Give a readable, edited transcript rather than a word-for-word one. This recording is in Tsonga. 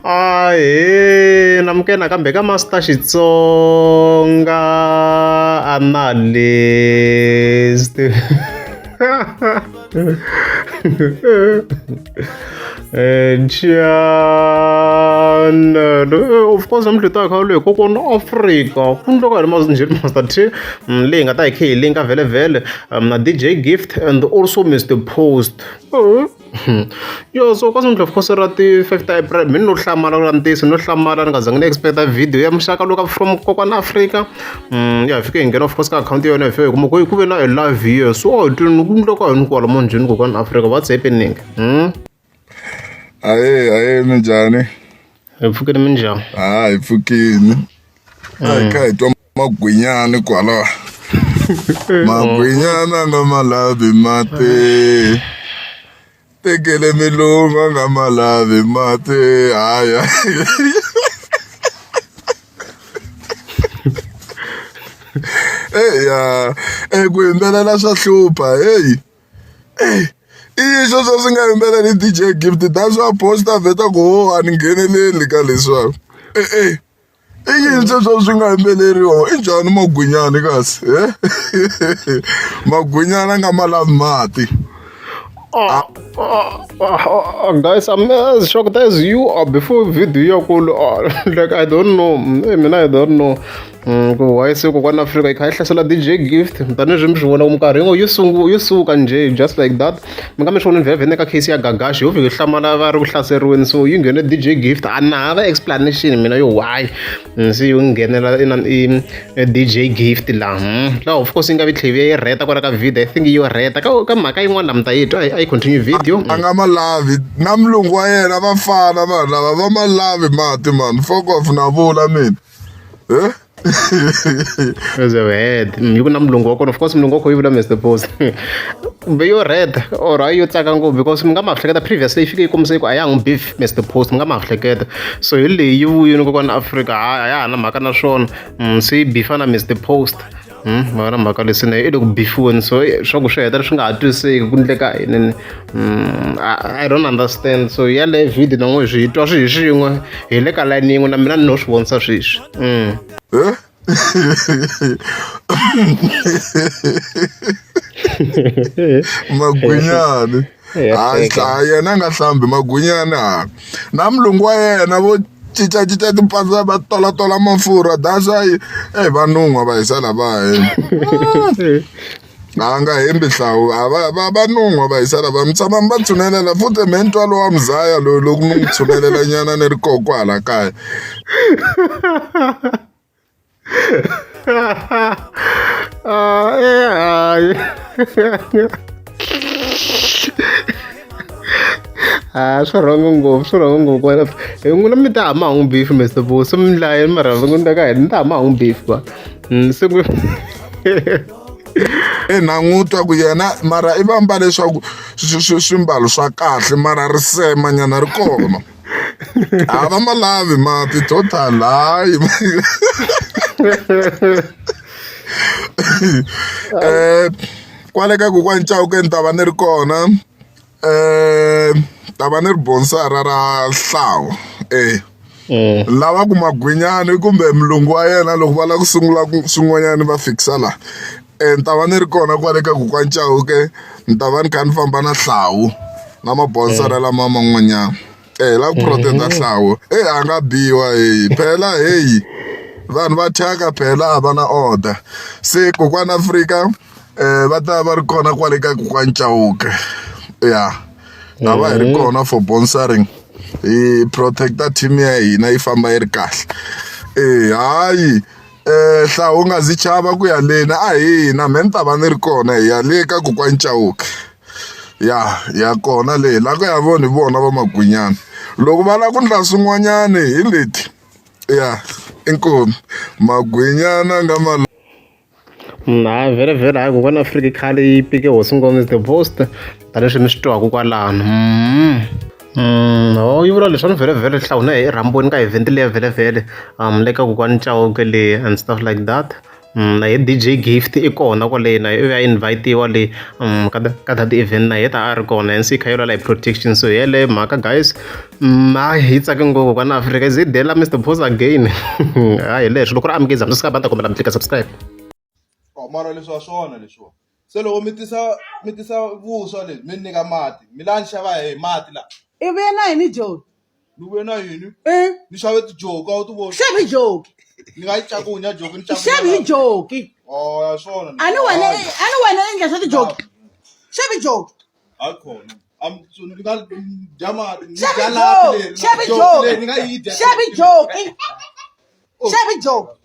Ahee namukela nakambe ka Master Xitsonga Analyst channel of course namuntlha hi ta hi kha loyi kokwana Afrika ku endleka yini njhani Master T leyi nga ta hi kha hi linka vhele vhele na D_J Gift and also Mister Post. Yo so ka of course ra ti-five ta April mi no hlamala ku ntiyiso no hlamala ni nga zangi ni expect video ya muxaka lowu ka from kokwana Afrika ya hi fike hi nghena of course ka akhawunti ya yona hi fike hi kuma ku ku ve na a live here so a hi twini ku endleka yini kwala manjheni kokwana Afrika what's happening? Ahee, ahee, minjhani? Hi pfukile minjhani? Ha hi pfukile. A hi kha hi twa magwinyani kwala. Magwinyana nga ma lavi mati. Tekele milungu a nga ma lavi mati. Haya. Eya, ku yimbelela swa hlupha heyi. I yini sweswo swi nga yimbeleli D_J Gift that's why post a vheta ku ho a ni ngheneleli ka leswiwani e-e i yini sweswo swi nga yimbeleriwa i njhani magwinyani kasi he magwinyana a nga ma lavi mati. Guys, I'm as shocked as you are before video ya ku like I don't know mina I don't know ku why se kokwana Afrika yi kha yi hlasela D_J Gift tanihileswi mi swi vona ku minkarhi yin'we yo suka njhe just like that mi nga mi swi voni vhele ka case ya Gagash yo fika yi hlamala va ri ku hlaseriweni so yi nghene D_J Gift a na hava explanation mina yo why se yi nghenela i D_J Gift laha laha of course yi nga vi tlhela yi rheta kwala ka video I think yo rheta ka mhaka yin'wana la mi ta yi twa a yi continue video. A nga ma lavi na mulungu wa yena va fana vanhu lava va ma lavi mati mani fuck off na vula mina he As a head yi ku na mulungu wa kona of course mulungu wa kona yi vula Mister Post kumbe yo rheta or hayi yo tsaka ngopfu because mi nga ma hleketa previously yi fike yi kombisa ku a ya ha n'wi beef Mister Post mi nga ma hleketa so hi leyi yi vuyile kokwana Afrika hayi a ya ha na mhaka na swona se yi bifa na Mister Post ma na mhaka leswi na i le ku bifiweni so swa ku swi heta swi nga ha twisiseki ku endleka yini I don't understand so yaleyo video na n'we swi hi twa swi hi swin'we hi le ka layini yin'we na mina ni no swi vonisa sweswi. Magwinyani a yena a nga hlambi magwinyani ha na mulungu wa yena vo cincacinca timpahla va tolatola mafurha that's why eyi va nun'hwa va hisa lavaya a nga hembi hlawu a va va va nun'hwa va hisa lava mi tshama mi va tshunelela futhi mehe ni twa lowa muzaya loyi loko ni n'wi tshunelela nyana ni ri koho kwahala kaya. Hayi a swi rhongo ngopfu swi rhongo ngopfu wena hi n'wina mi ta hama ha n'wi beef Mister Boss mi dlaye mara va ta ka hina mi ta hama ha n'wi beef va se ku E na n'wi twa ku yena mara i va mbale swa ku swimbalo swa kahle mara risema nyana ri kona. A va ma lavi mati total hayi kwale ka kokwani Chauke ni ta va ni ri kona ta va ni ri bonsara ra Hlawu e lava ku magwinyani kumbe mulungu wa yena loko va lava ku sungula swin'wanyana va fikisa la ni ta va ni ri kona kwale ka kokwani Chauke ni ta va ni kha ni famba na Hlawu na mabonsara lama man'wanyana. Eh la ku protect Hlawu eh a nga biwa heyi phela heyi vanhu va thyaka phela a va na order se kokwana Afrika va ta va ri kona kwale ka kokwani Chauke ya ta va hi ri kona for bonsaring hi protector team ya hina yi famba yi ri kahle eh hayi Hlawu u nga zi chava ku ya leni a hina mehe ni ta va ni ri kona hi ya le ka kokwani Chauke. Ya ya kona le la ku ya vona hi vona va magwinyana loko va lava ku ndla swin'wanyani hi leti ya inkomu magwinyana nga ma Hayi vhele vhele hayi kokwana Afrika khale yi pike hosi ngome the post tanihileswi mi swi twaka kwalano. Ho yi vula leswiwani vhele vhele hlawula hi rhambiwini ka event liya vhele vhele le ka kokwani Chauke le and stuff like that. Na ye DJ Gift i kona kwale na i ya invitiwa le ka ka that event na ye ta a ri kona hence yi kha yi lwela hi protection so hi yeleyo mhaka guys hayi yi tsake ngopfu kwana Afrika is it dela Mr Post again hayi hi leswo loko ri amukeza mi swi ta kombela mi tlika subscribe. Oh, mara leswi wa swona leswiwa se loko mi tisa mi tisa vuswa lebyi mi nyika mati mi la ni xava hi mati la I vuye na yini joki ni vuye na yini Eh, ni xave tijoki a wu ti voni xavi joki ni nga yi cakunya joki ni xavi hi joki oh ya swona a ni wena a ni wena endla swa tijoki xavi joki hayi khona am ni nga dya mati ni xavi dya lapi joki leri xavi joki leyi ni joki nga yi dya xavi joki xavi joki.